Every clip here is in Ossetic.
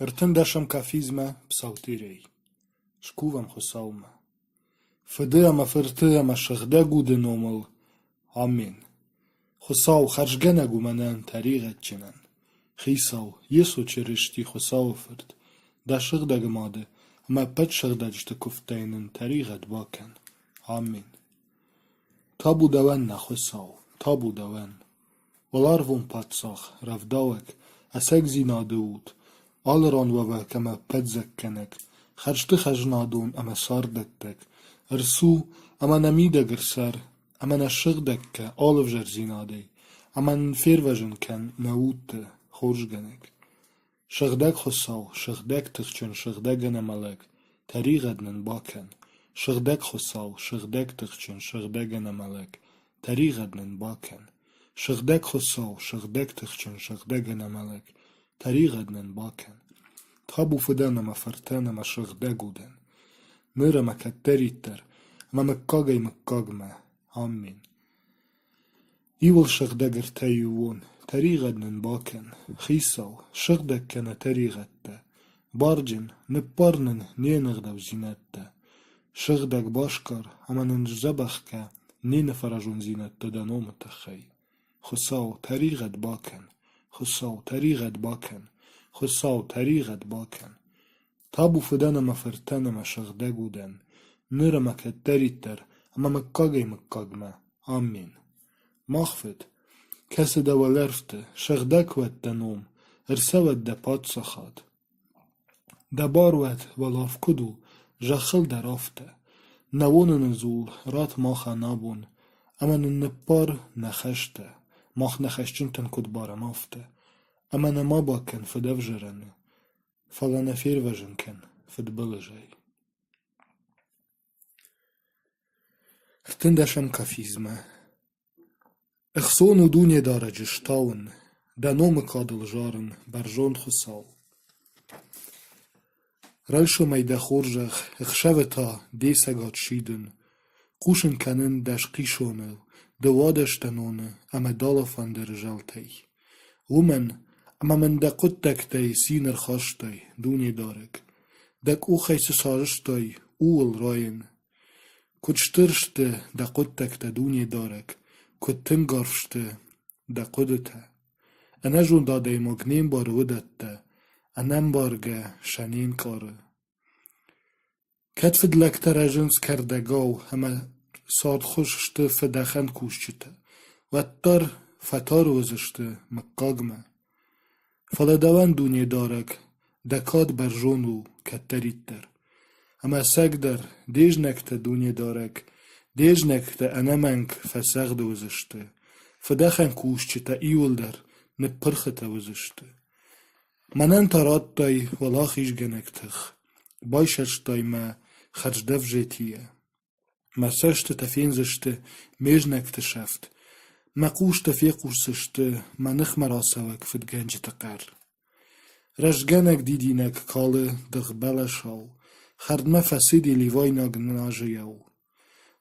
Ӕртындӕсӕм кафизмӕ Псалтирӕй. Скувӕм Хуыцаумӕ. Фыды ӕмӕ Фырты ӕмӕ Сыгъдӕг Уды номыл. Амен. Хуыцау хӕрзгӕнӕг у мӕнӕн тӕригъӕдджынӕн. Хицау, Йесо Чырысти Хуыцауы Фырт, дӕ сыгъдӕг Мады ӕмӕ ӕппӕт сыгъдӕджыты куывдтӕй нын тӕригъӕд бакӕн. Амен. Табу дӕуӕн, нӕ Хуыцау, табу дӕуӕн. Уӕларвон паддзах, рӕвдауӕг, ӕцӕгдзинады уд, алы ран уӕвӕг ӕмӕ ӕппӕтдзӕггӕнӕг, хӕрзты хӕзнадон ӕмӕ царддӕттӕг, ӕрцу ӕмӕ нӕ мидӕг ӕрцӕр, ӕмӕ нӕ ссыгъдӕг кӕ алы ӕвзӕрдзинадӕй, ӕмӕ нын фервӕзын кӕн нӕ удты, хорзгӕнӕг. Сыгъдӕг Хуыцау, сыгъдӕг тыхджын, сыгъдӕг ӕнӕмӕлӕг, тӕригъӕд нын бакӕн. Сыгъдӕг Хуыцау, сыгъдӕг тыхджын, сыгъдӕг ӕнӕмӕлӕг, тӕригъӕд нын бакӕн. Сыгъдӕг Хуыцау, сыгъдӕг тыхджын, сыгъдӕг ӕнӕмӕлӕг, тӕригъӕд нын бакӕн. Табу Фыдӕн ӕмӕ Фыртӕн ӕмӕ Сыгъдӕг Удӕн, ныр ӕмӕ кӕддӕриддӕр, ӕмӕ мыггагӕй мыггагмӕ. Аммен. Иуыл сыгъдӕг ӕртӕиууон, тӕригъӕд нын бакӕн, Хицау, сыгъдӕг кӕнӕ тӕригъӕдтӕ, барджын, ныппар нын не нӕгъдаудзинӕдтӕ, сыгъдӕг басгар ӕмӕ нын сдзӕбӕх кӕ не нӕфӕразондзинӕдтӕ дӕ номы тыххӕй. Хуыцау, тӕригъӕд бакӕн, Хуыцау, тӕригъӕд бакӕн, Хуыцау, тӕригъӕд бакӕн. Табу Фыдӕн ӕмӕ Фыртӕн ӕмӕ Сыгъдӕг Удӕн, ныр ӕмӕ кӕддӕриддӕр ӕмӕ мыггагӕй-мыггагмӕ. Аммен. Мах Фыд, кӕцы дӕ уӕлӕрвты, сыгъдӕг уӕд дӕ ном, ӕрцӕуӕд дӕ паддзахад. Дӕ бар уӕд, уӕларв куыд у, зӕххыл дӕр афтӕ. Нӕ уоныны дзул ратт махӕн абон, ӕмӕ нын ныппар нӕ хӕстӕ, мах нӕ хӕсджынтӕн куыд барӕм, афтӕ. Ӕмӕ нӕ ма бакӕн фыдӕвзарӕны, фӕлӕ нӕ фервӕзын кӕн фыдбылызӕй. Ӕртындӕсӕм кафизмӕ Ӕхцон у Дунедарӕджы стауын, Дӕ номы кадыл зарын, бӕрзонд Хуыцау. Райсомӕй дӕ хорзӕх, ӕхсӕвы та де цӕгат сидын, Хъусын кӕнын дӕ схъисоныл, дыууадӕстӕноны ӕмӕ далафӕндыры зӕлтӕй. Уымӕн, ӕмӕ мын дӕ хъуыддӕгтӕй цин ӕрхастай, Дунедарӕг. Дӕ къухӕй цы сарӕзтай, ууыл райын. Куыд стыр сты дӕ хъуыддӕгтӕ, Дунедарӕг, куыд тынг арф сты дӕ хъуыдытӕ. Ӕнӕзонд адӕймаг не мбары уыдӕттӕ, ӕнӕмбаргӕ сӕ не нкъары. Кӕд фыдлӕгтӕ рӕзынц кӕрдӕгау ӕмӕ цардхуыз сты фыдӕхӕн кусджытӕ, уӕддӕр фӕтар уыдзысты мыггагмӕ. Фӕлӕ дӕуӕн, Дунедарӕг, дӕ кад бӕрзонд у кӕддӕриддӕр. Ӕмӕ ӕцӕгдӕр, де знӕгтӕ, Дунедарӕг, де знӕгтӕ ӕнӕмӕнг фӕцагъды уыдзысты, фыдӕхӕн кусджытӕ иуылдӕр ныппырхытӕ уыдзысты. Мӕнӕн та радтай уӕлахизгӕнӕг тых, байсӕрстай мӕ хӕрздӕф зетийӕ. Мӕ цӕстытӕ фендзысты ме знӕгты сӕфт, мӕ хъустӕ фехъусдзысты мӕ ныхмӕ рацӕуӕг фыдгӕнджыты хъӕр. Рӕстгӕнӕг дидинӕг калы дыргъбӕласау, хӕрдмӕ фӕцыди ливайнаг нӕзыйау.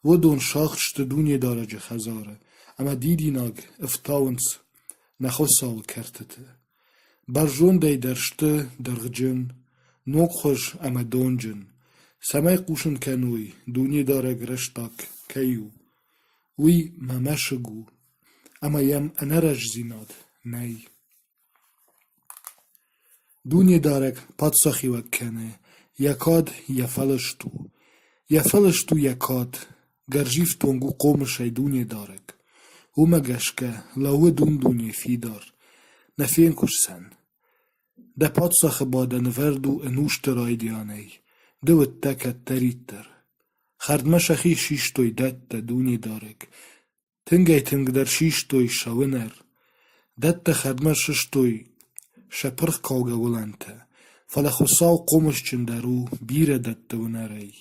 Уыдон сагъд сты Дунедарӕджы хӕдзары ӕмӕ дидинӕг ӕфтауынц нӕ Хуыцауы кӕртыты. Бӕрзондӕй дӕр сты дыргъджын, ногхуыз ӕмӕ донджын, цӕмӕй хъусын кӕной, Дунедарӕг рӕстаг кӕй у. Уый мӕ мӕсыг у, ӕмӕ йӕм ӕнӕрӕздзинад нӕй. Дунедарӕг паддзахиуӕг кӕны, йӕ кад йӕ фӕлыст у. Йӕ фӕлыст у йӕ кад, гӕрзифтонг у хъомысӕй Дунедарӕг. Уымӕ гӕсгӕ лӕууы дун-дуне фидар, нӕ фенкъуысдзӕн. Дӕ паддзахы бадӕн ӕвӕрд у ӕнусты райдианӕй, ды уыдтӕ кӕддӕриддӕр. Хӕрдмӕ сӕхи систой дӕттӕ, Дунедарӕг, Тынгӕй-тынгдӕр систой сӕ уынӕр. Дӕттӕ хӕрдмӕ сыстой сӕ пырхкалгӕ уылӕнтӕ, фӕлӕ Хуыцау хъомысджындӕр у бирӕ дӕтты уынӕрӕй.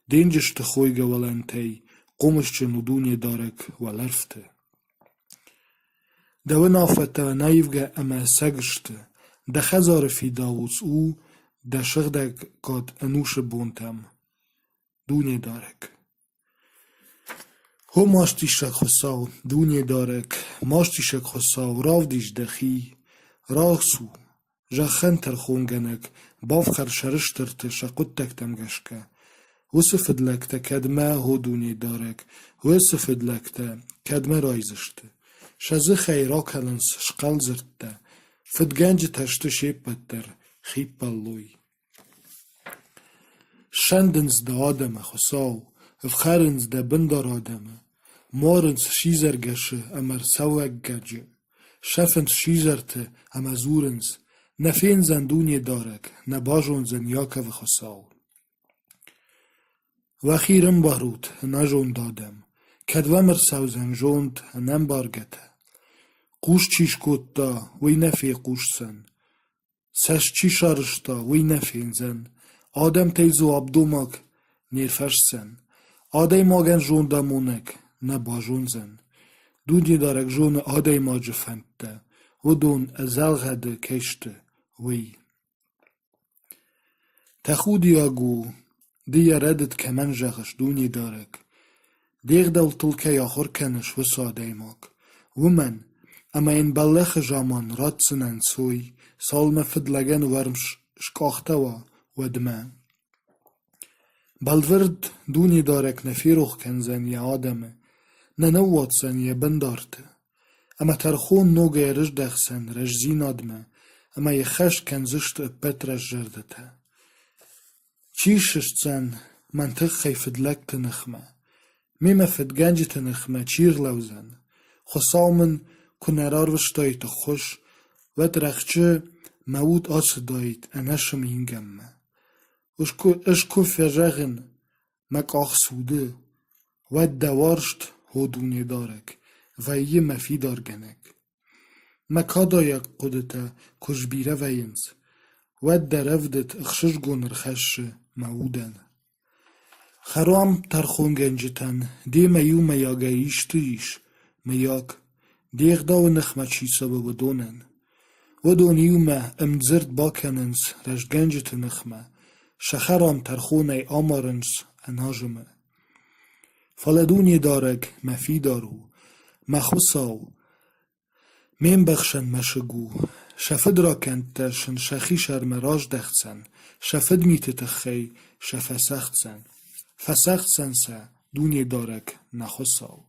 Денджызты хойгӕ уылӕнтӕй хъомысджын у Дунедарӕг уӕлӕрвты. Дӕ уынаффӕтӕ ӕнӕивгӕ ӕмӕ ӕцӕг сты, дӕ хӕдзары фидауц у дӕ сыгъдӕг кад ӕнусы бонтӕм. Дунедарӕг. О мастисӕг Хуыцау, Дунедарӕг, мастисӕг Хуыцау, равдис дӕхи, рацу, Зӕххӕн тӕрхонгӕнӕг, бафхӕр сӕрыстырты сӕ хъуыддӕгтӕм гӕсгӕ. Уыцы фыдлӕгтӕ кӕдмӕ, о Дунедарӕг, уыцы фыдлӕгтӕ кӕдмӕ райдзысты? Сӕ дзыхӕй ракӕлынц схъӕл дзырдтӕ, фыдгӕнджытӕ сты се ппӕт дӕр хиппӕллой. Ссӕндынц дӕ адӕмы, Хуыцау, ӕфхӕрынц дӕ бындар адӕмы, марынц сидзӕргӕсы ӕмӕ рцӕуӕггаджы, сӕфынц сидзӕрты ӕмӕ дзурынц: Нӕ фендзӕн Дунедарӕг, нӕ базондзӕн Иаковы Хуыцау. Уӕхи рымбарут, ӕнӕзонд адӕм, кӕд уӕм ӕрцӕудзӕн зонд ӕнӕмбаргӕтӕ. Хъус чи скодта, уый нӕ фехъусдзӕн, Цӕст чи сарӕзта, уый нӕ фендзӕн, адӕмтӕй дзуапдомаг не рфӕрсдзӕн, адӕймагӕн зондамонӕг нӕ базондзӕн. Дунедарӕг зоны адӕймаджы фӕндтӕ, уыдон ӕдзӕлгъӕды кӕй сты, уый. Тӕхудиаг у, ды йӕ рӕдыд кӕмӕн зӕгъыс, Дунедарӕг, де гъдӕуттыл кӕй ахуыр кӕныс, уыцы адӕймаг, уымӕн, ӕмӕ йын бӕллӕхы заман ратдзынӕ ӕнцой, цалынмӕ фыдлӕгӕн уӕрм скъахтӕуа, уӕдмӕ. Бӕлвырд, Дунедарӕг нӕ ферох кӕндзӕн йӕ адӕмы, нӕ ныууадздзӕн йӕ бындарты, ӕмӕ тӕрхон ногӕй ӕрыздӕхдзӕн рӕстдзинадмӕ ӕмӕ йӕ хӕст кӕндзысты ӕппӕт рӕстзӕрдӕтӕ. Чи сыстдзӕн мӕн тыххӕй фыдлӕгты ныхмӕ? Мемӕ фыдгӕнджыты ныхмӕ чи рлӕудзӕн? Хуыцау мын куы нӕ рарвыстаид ӕххуыс, уӕд рӕхджы мӕ уд ацыдаид ӕнӕсым ингӕнмӕ. Ӕз куы фӕзӕгъын, мӕ къах цуды, уӕд дӕ уарзт, о Дунедарӕг, вӕййы мӕ фидаргӕнӕг. Мӕ кадайаг хъуыдытӕ куы сбирӕ вӕййынц, уӕд дӕ рӕвдыд ӕхсызгон ӕрхӕссы мӕ удӕн. Хӕрам тӕрхонгӕнджытӕн демӕ иумӕйагӕй исты ис, мыййаг, де гъдауы ныхмӕ чи цӕуы, уыдонӕн? Уыдон иумӕ ӕмдзырд бакӕнынц рӕстгӕнджыты ныхмӕ, сӕ хӕрам тӕрхонӕй амарынц ӕназымы. Фӕлӕ Дунедарӕг мӕ фидар у, мӕ Хуыцау, ме мбӕхсӕн мӕсыг у, сӕ фыдракӕндтӕ сын сӕхи сӕрмӕ раздӕхдзӕн, сӕ фыдмиты тыххӕй сӕ фӕцӕгъддзӕн. Фӕцӕгъддзӕн сӕ Дунедарӕг нӕ Хуыцау.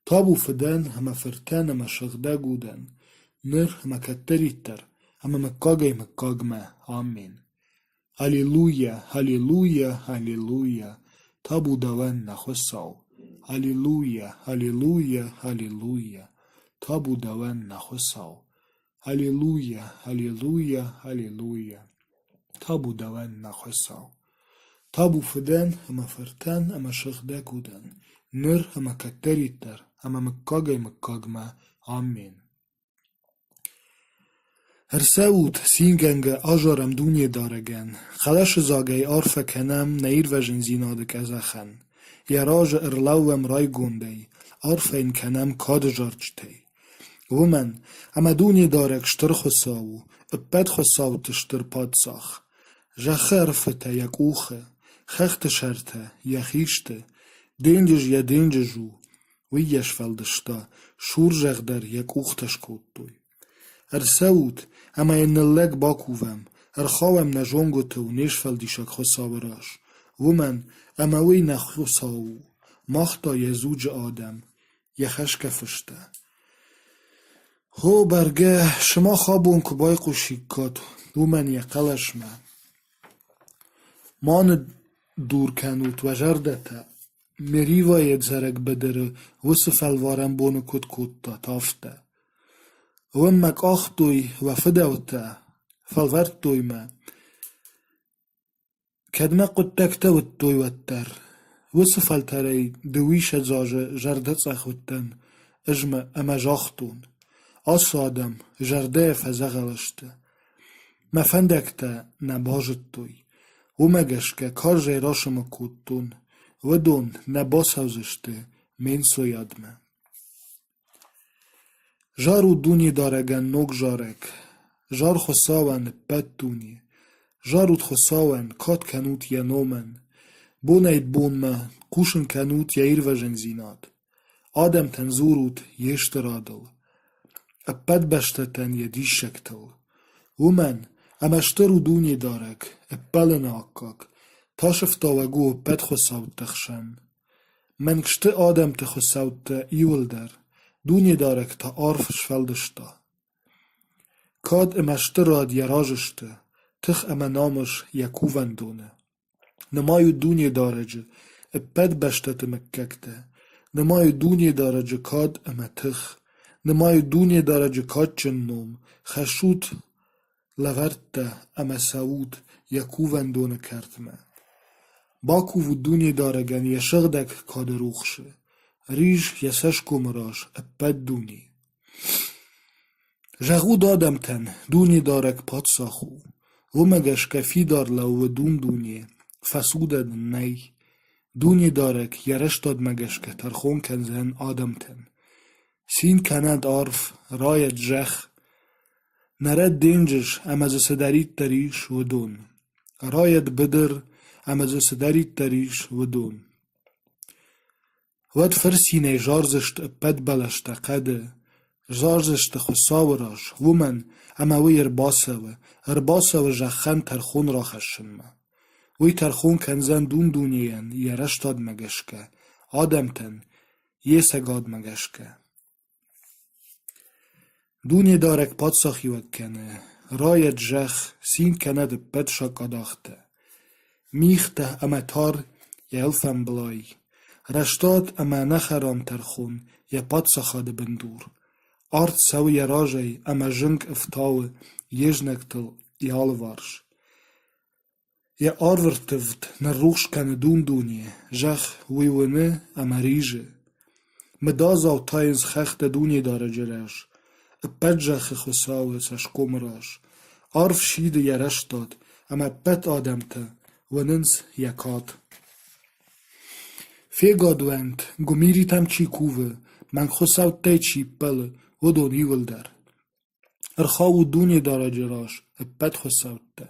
Табу Фыдӕн ӕмӕ Фыртӕн ӕмӕ Сыгъдӕг Удӕн, ныр ӕмӕ кӕддӕриддӕр ӕмӕ мыггагӕй-мыггагмӕ. Аммен. Аллилуйя, аллилуйя, аллилуйя, табу дӕуӕн, нӕ Хуыцау! Аллилуйя, аллилуйя, аллилуйя, табу дӕуӕн, нӕ Хуыцау! Аллилуйя, аллилуйя, аллилуйя, табу дӕуӕн, нӕ Хуыцау! Табу Фыдӕн ӕмӕ Фыртӕн ӕмӕ Сыгъдӕг Удӕн, ныр ӕмӕ кӕддӕриддӕр ӕмӕ мыггагӕй-мыггагмӕ. Аммен. Ӕрцӕут, цингӕнгӕ азарӕм Дунедарӕгӕн, хъӕлӕсыдзагӕй арфӕ кӕнӕм нӕ ирвӕзындзинады къӕдзӕхӕн, Йӕ разы ӕрлӕууӕм райгондӕй, арфӕ йын кӕнӕм кады зарджытӕй. Уымӕн, ӕмӕ Дунедарӕг Стыр Хуыцау у, ӕппӕт хуыцӕутты стыр паддзах. Зӕххы ӕрфытӕ йӕ къухы, хӕхты сӕртӕ йӕхи сты, денджыз йӕ денджыз у, Уый йӕ сфӕлдыста, сур зӕхх дӕр йӕ къухтӕ скодтой. Ӕрцӕут, ӕмӕ йын ныллӕг бакувӕм, ӕрхауӕм нӕ зонгуытыл не сфӕлдисӕг Хуыцауы раз, уымӕн ӕмӕ уый нӕ Хуыцау у, мах та йӕ дзуджы адӕм, йӕ хӕсгӕ фыстӕ. О, бӕргӕ, сымах абон куы байхъусиккат уымӕн йӕ хъӕлӕсмӕ. Ма ныддур кӕнут уӕ зӕрдӕтӕ, Меривайы ӕдзӕрӕг быдыры уыцы фӕлварӕн боны куыд кодтат, афтӕ. Уым мӕ къахтой уӕ фыдӕлтӕ, фӕлвӕрдтой мӕ, кӕд мӕ хъуыддӕгтӕ уыдтой, уӕддӕр. Уыцы фӕлтӕрӕй дыууиссӕдз азы зӕрдӕцъӕх уыдтӕн ӕз ӕмӕ загътон: ацы адӕм зӕрдӕйӕ фӕдзӕгъӕл сты. Мӕ фӕндӕгтӕ нӕ базыдтой, уымӕ гӕсгӕ карзӕй расомы кодтон, уыдон нӕ бацӕудзысты ме нцойадмӕ. Зарут Дунедарӕгӕн ног зарӕг, зар Хуыцауӕн ӕппӕт дуне, зарут Хуыцауӕн, кад кӕнут Йӕ номӕн, бонӕй-бонмӕ хъусын кӕнут Йӕ ирвӕзындзинад, адӕмтӕн дзурут Йе стырадыл, ӕппӕт бӕстӕтӕн Йӕ диссӕгтыл. Уымӕн ӕмӕ стыр у Дунедарӕг, ӕппӕлыны аккаг, тасӕфтауӕг у ӕппӕт хуыцӕутты хсӕн. Мӕнг сты адӕмты хуыцӕуттӕ иуылдӕр, Дунедарӕг та арф сфӕлдыста. Кад ӕмӕ стырад йӕ разы сты, тых ӕмӕ намыс йӕ кувӕндоны. Нымайут Дунедарӕджы ӕппӕт бӕстӕты мыггӕгтӕ, нымайут Дунедарӕджы кад ӕмӕ тых, нымайут Дунедарӕджы кадджын ном, хӕссут лӕвӕрттӕ ӕмӕ цӕут йӕ кувӕндоны кӕртмӕ. Бакувут Дунедарӕгӕн йӕ сыгъдӕг кады рухсы, риз йӕ цӕсгомы раз ӕппӕт дуне. Зӕгъут адӕмтӕн, Дунедарӕг паддзах у, уымӕ гӕсгӕ фидар лӕууы дун-дуне, фӕцудӕн ын нӕй. Дунедарӕг йӕ рӕстадмӕ гӕсгӕ тӕрхон кӕндзӕн адӕмтӕн. Цин кӕнӕд арв, райӕд зӕхх, нӕрӕд денджыз ӕмӕ дзы цыдӕриддӕр ис, уыдон. Райӕд быдыр ӕмӕ дзы цыдӕриддӕр ис, уыдон. Уӕд фырцинӕй зардзысты ӕппӕт бӕлӕстӕ хъӕды, зардзысты Хуыцауы раз, уымӕн ӕмӕ уый ӕрбацӕуы, ӕрбацӕуы зӕххӕн тӕрхон рахӕссынмӕ. Уый тӕрхон кӕндзӕн дун-дунейӕн йӕ рӕстадмӕ гӕсгӕ, адӕмтӕн йе цӕгадмӕ гӕсгӕ. Дунедарӕг паддзахиуӕг кӕны, райӕд зӕхх, цин кӕнӕд ӕппӕт сакъадахтӕ. Мигътӕ ӕмӕ тар йӕ алфӕмблай, рӕстад ӕмӕ ӕнӕхӕрам тӕрхон йӕ паддзахады бындур. Арт цӕуы йӕ разӕй ӕмӕ зынг ӕфтауы йе знӕгтыл йӕ алыварс. Йӕ арвырттывд ныррухс кӕны дун-дуне, зӕхх уый уыны ӕмӕ ризы. Мыдадзау тайынц хӕхтӕ Дунедарӕджы раз, ӕппӕт зӕххы Хуыцауы цӕсгомы раз. Арв сиды йӕ рӕстад, ӕмӕ ӕппӕт адӕмтӕ уынынц йӕ кад. Фегад уӕнт, гуымиритӕм чи кувы, мӕнгхуыцӕуттӕй чи ппӕлы, уыдон иуылдӕр. Ӕрхауы Дунедарӕджы раз ӕппӕт хуыцӕуттӕ.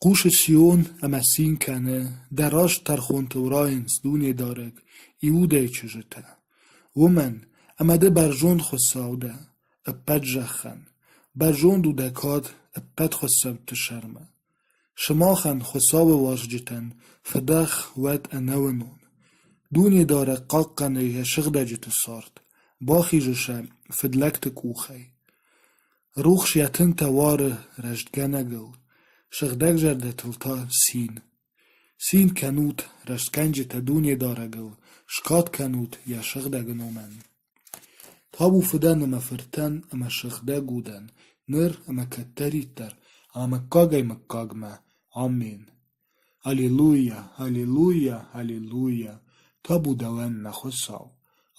Хъусы Сион ӕмӕ цин кӕны, дӕ раст тӕрхонтыл райынц Дунедарӕг, Иудӕйы чызджытӕ. Уымӕн, ӕмӕ ды бӕрзонд Хуыцау дӕ ӕппӕт зӕххӕн, бӕрзонд у дӕ кад ӕппӕт хуыцӕутты сӕрмӕ. Сымахӕн, Хуыцауы уазджытӕн, фыдӕх уӕд ӕнӕуынон. Дунедарӕг хъахъхъӕны йӕ сыгъдӕджыты цард, бахизы сӕ фыдлӕгты къухӕй. Рухс йӕ тынтӕ уары рӕстгӕнӕгыл, сыгъдӕгзӕрдӕтыл та цин. Цин кӕнут, рӕстгӕнджытӕ Дунедарӕгыл, скад кӕнут йӕ сыгъдӕг номӕн. Табу Фыдӕн ӕмӕ Фыртӕн ӕмӕ Сыгъдӕг Удӕн, ныр ӕмӕ кӕддӕриддӕр, ӕмӕ мыггагӕй-мыггагмӕ. Аммен. Аллилуйа, аллилуйа, аллилуйа, табу дӕуӕн, нӕ Хуыцау!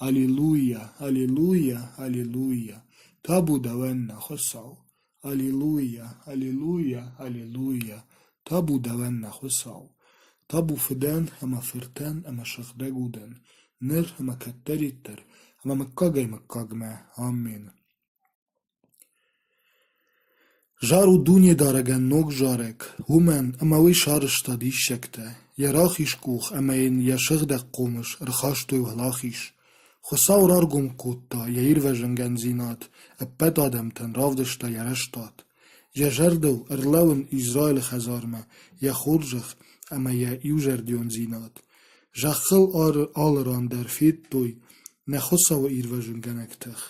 Аллилуйа, аллилуйа, аллилуйа, табу дӕуӕн, нӕ Хуыцау! Аллилуйа, аллилуйа, аллилуйа, табу дӕуӕн, нӕ Хуыцау! Табу Фыдӕн ӕмӕ Фыртӕн ӕмӕ Сыгъдӕг Удӕн, ныр ӕмӕ кӕддӕриддӕр, ӕмӕ мыггагӕй-мыггагмӕ. Аммен. Зарут Дунедарӕгӕн ног зарӕг, уымӕн ӕмӕ уый сарӕзта диссӕгтӕ, йӕ рахиз къух ӕмӕ йын йӕ сыгъдӕг хъомыс ӕрхастой уӕлахиз. Хуыцау раргом кодта йӕ ирвӕзынгӕндзинад, ӕппӕт адӕмтӕн равдыста йӕ рӕстад. Йӕ зӕрдыл ӕрлӕууын Израилы хӕдзармӕ йӕ хорзӕх ӕмӕ йӕ иузӕрдиондзинад. Зӕххыл алы ран дӕр федтой нӕ Хуыцауы ирвӕзынгӕнӕг тых.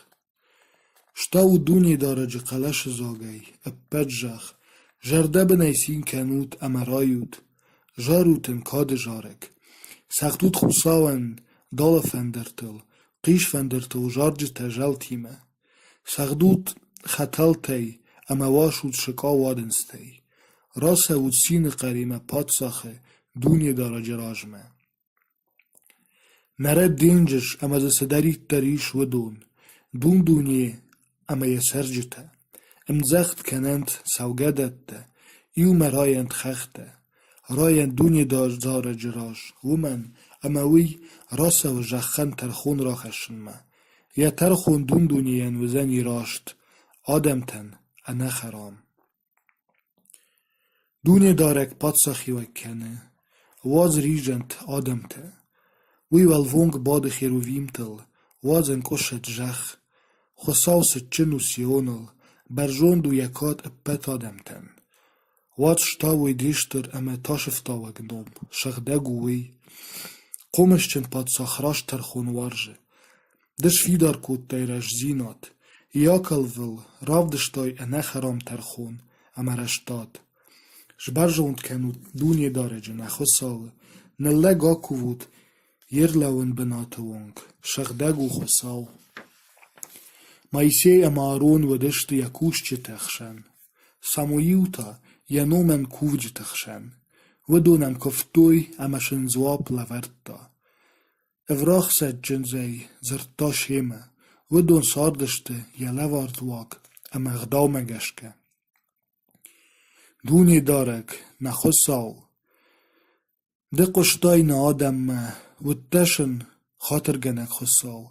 Стаут Дунедарӕджы хъӕлӕсыдзагӕй, ӕппӕт зӕхх, зӕрдӕбынӕй цин кӕнут ӕмӕ райут, зарут ын кады зарӕг. Цӕгъдут Хуыцауӕн далафӕндыртыл, хъисфӕндыртыл зарджытӕ зӕлтимӕ. Цӕгъдут хӕтӕлтӕй ӕмӕ уасут сыкъауадындзтӕй. Рацӕут цины хъӕримӕ паддзахы, Дунедарӕджы размӕ. Нӕрӕд денджыз ӕмӕ дзы цыдӕриддӕр ис, уыдон, дун-дуне ӕмӕ йӕ цӕрджытӕ, ӕмдзӕгъд кӕнӕнт цӕугӕдӕттӕ, иумӕ райӕнт хӕхтӕ, райӕнт Дунедарӕджы раз, уымӕн ӕмӕ уый рацӕуы зӕххӕн тӕрхон рахӕссынмӕ. Йӕ тӕрхон дун-дунейӕн уыдзӕни раст, адӕмтӕн — ӕнӕхӕрам. Дунедарӕг паддзахиуӕг кӕны, уадз ризӕнт адӕмтӕ. Уый уӕлвонг бады херувимтыл, уадз ӕнкъуысӕд зӕхх. Хуыцау цытджын у Сионыл, Бӕрзонд у йӕ кад ӕппӕт адӕмтӕн. Уӕд стауой де стыр ӕмӕ тасӕфтауӕг ном, сыгъдӕг у уый. Хъомысджын паддзах раст тӕрхон уарзы. Ды сфидар кодтай рӕстдзинад, Иаковыл равдыстай ӕнӕхӕрам тӕрхон ӕмӕ рӕстад. Сбӕрзонд кӕнут Дунедарӕджы, нӕ Хуыцауы, ныллӕг акувут йе рлӕууӕн бынаты онг, сыгъдӕг у Хуыцау. Моисей ӕмӕ Аарон уыдысты йӕ кусджыты ӕхсӕн, Самуил та йӕ номӕн кувджыты хсӕн. Уыдон ӕм куывтой ӕмӕ сын дзуапп лӕвӕрдта. Ӕврагъ-цӕджындзӕй дзырдта семӕ, уыдон цардысты йӕ лӕвӕрд уаг ӕмӕ ӕгъдаумӕ гӕсгӕ. Дунедарӕг, нӕ Хуыцау! Ды хъуыстай нӕ адӕммӕ, уыдтӕ сын хатыргӕнӕг Хуыцау,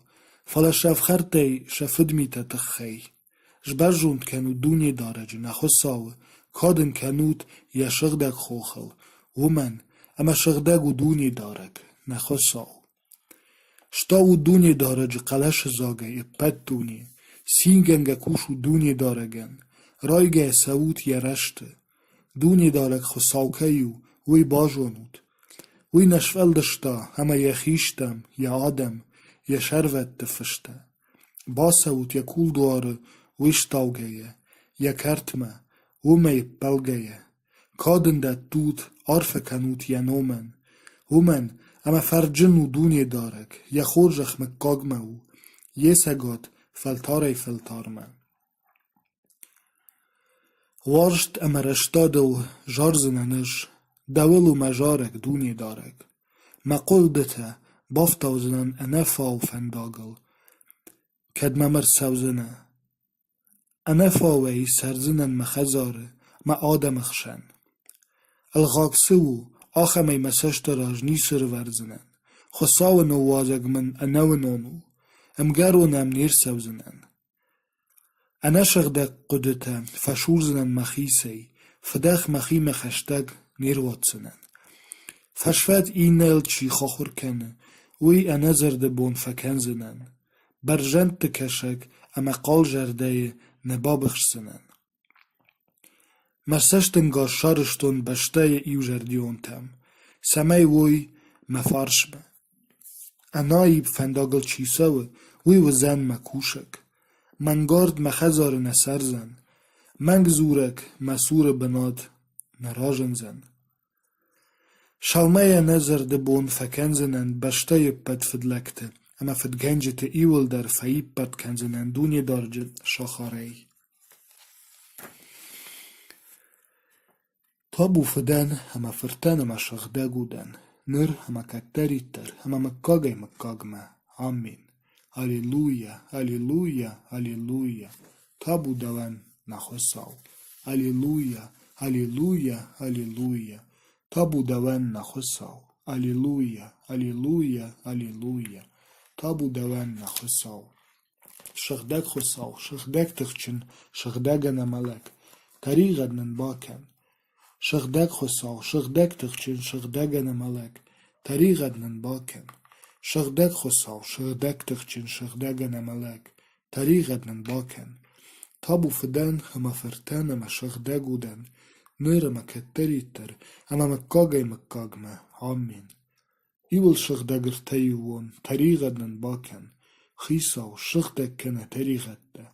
фӕлӕ сӕ ӕфхӕрдтай сӕ фыдмитӕ тыххӕй. Сбӕрзонд кӕнут Дунедарӕджы, нӕ Хуыцауы, кад ын кӕнут йӕ сыгъдӕг хохыл, уымӕн ӕмӕ сыгъдӕг у Дунедарӕг, нӕ Хуыцау. Стаут Дунедарӕджы хъӕлӕсыдзагӕй ӕппӕт дуне, цингӕнгӕ кусут Дунедарӕгӕн, райгӕ цӕут йӕ рӕзты. Дунедарӕг Хуыцау кӕй у, уый базонут. Уый нӕ сфӕлдыста ӕмӕ йӕхи стӕм, йӕ адӕм, йӕ сӕрвӕтты фыстӕ. Бацӕут йӕ кулдуары уый стаугӕйӕ, йӕ кӕртмӕ, уымӕй ӕппӕлгӕйӕ. Кад ын дӕттут, арфӕ кӕнут йӕ номӕн, уымӕн ӕмӕ фӕрджын у Дунедарӕг, йӕ хорзӕх мыггагмӕ у, йе цӕгат фӕлтӕрӕй-фӕлтӕрмӕ. Уарзт ӕмӕ рӕстадыл зардзынӕн ӕз, дӕуыл у мӕ зарӕг, Дунедарӕг. Мӕ хъуыдытӕ бафтаудзынӕн ӕнӕфау фӕндагыл, кӕд мӕм ӕрцӕудзынӕ. Ӕнӕфауӕй цӕрдзынӕн мӕ хӕдзары, мӕ адӕмы хсӕн. Ӕлгъаг цы у, ахӕмӕй мӕ цӕсты раз ницы рывӕрдзынӕн. Хуыцауы ныууадзӕг мын ӕнӕуынон у, ӕмгӕрон ӕм не рцӕудзынӕн. Ӕнӕсыгъдӕг хъуыдытӕ фӕсурдзынӕн мӕхицӕй, фыдӕх мӕхимӕ хӕстӕг не руадздзынӕн. Фӕсфӕд иннӕйыл чи хахуыр кӕны, уый ӕнӕзӕрдӕ бон фӕкӕндзынӕн. Бӕрзӕндты кӕсӕг ӕмӕ хъал зӕрдӕйы нӕ бабыхсдзынӕн. Мӕ цӕстӕнгас сарӕзтон бӕстӕйы иузӕрдионтӕм, цӕмӕй уой мӕ фарсмӕ. Ӕнаипп фӕндагыл чи цӕуы, уый уыдзӕн мӕ кусӕг. Мӕнгард мӕ хӕдзары нӕ цӕрдзӕн, мӕнг дзурӕг мӕ цуры бынат нӕ разындзӕн. Сӕумӕйӕ нӕ зӕрды бон фӕкӕндзынӕн бӕстӕйы ӕппӕт фыдлӕгты ӕмӕ фыдгӕнджыты иуылдӕр фӕиппӕрд кӕндзынӕн Дунедарӕджы сахарӕй. Табу Фыдӕн ӕмӕ Фыртӕн ӕмӕ Сыгъдӕг Удӕн, ныр ӕмӕ кӕддӕриддӕр ӕмӕ мыггагӕй-мыггагмӕ. Аммен. Аллилуйя, аллилуйя, аллилуйя! Табу дӕуӕн, нӕ Хуыцау! Аллилуйя, аллилуйя, аллилуйя! Табу дӕуӕн, нӕ Хуыцау! Аллилуйя, аллилуйя, аллилуйя! Табу дӕуӕн, нӕ Хуыцау! Сыгъдӕг Хуыцау, сыгъдӕг тыхджын, сыгъдӕг ӕнӕмӕлӕг, тӕригъӕд нын бакӕн. Сыгъдӕг Хуыцау, сыгъдӕг тыхджын, сыгъдӕг ӕнӕмӕлӕг, тӕригъӕд нын бакӕн. Сыгъдӕг Хуыцау, сыгъдӕг тыхджын, сыгъдӕг ӕнӕмӕлӕг, тӕригъӕд нын бакӕн. Табу Фыдӕн ӕмӕ Фыртӕн ӕмӕ Сыгъдӕг Удӕн, ныр ӕмӕ кӕддӕриддӕр ӕмӕ мыггагӕй-мыггагмӕ. Аммен. Иуыл сыгъдӕг ӕртӕиууон, тӕригъӕд нын бакӕн, Хицау, ссыгъдӕг кӕнӕ тӕригъӕдтӕ,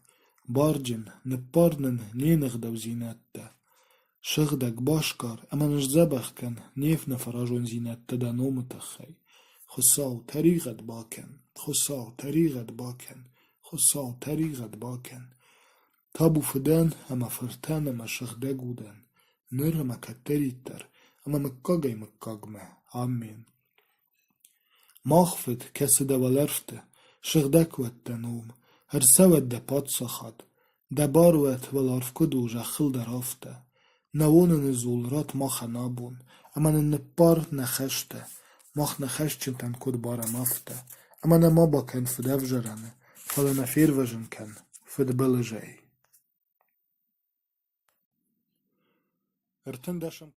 барджын, ныппар нын не ныгъдӕудзинӕдтӕ. Сыгъдӕг басгар ӕмӕ нын сдзӕбӕх кӕн не нӕфӕразондзинӕдтӕ дӕ номы тыххӕй. Хуыцау, тӕригъӕд бакӕн, Хуыцау, тӕригъӕд бакӕн, Хуыцау, тӕригъӕд бакӕн. Табу Фыдӕн ӕмӕ Фыртӕн ӕмӕ Сыгъдӕг Удӕн, ныр ӕмӕ кӕддӕриддӕр, ӕмӕ мыггагӕй-мыггагмӕ. Аммен. Мах Фыд, кӕцы дӕ уӕлӕрвты, сыгъдӕг уӕд дӕ ном, ӕрцӕуӕд дӕ паддзахад, дӕ бар уӕд уӕларв куыд у, зӕххыл дӕр афтӕ. Нӕ уоныны дзул ратт махӕн абон, ӕмӕ нын ныппар нӕ хӕстӕ, мах нӕ хӕсджынтӕн куыд барӕм, афтӕ, ӕмӕ нӕ ма бакӕн фыдӕвзарӕны, фӕлӕ нӕ фервӕзын кӕн фыдбылызӕй. 13-ӕм.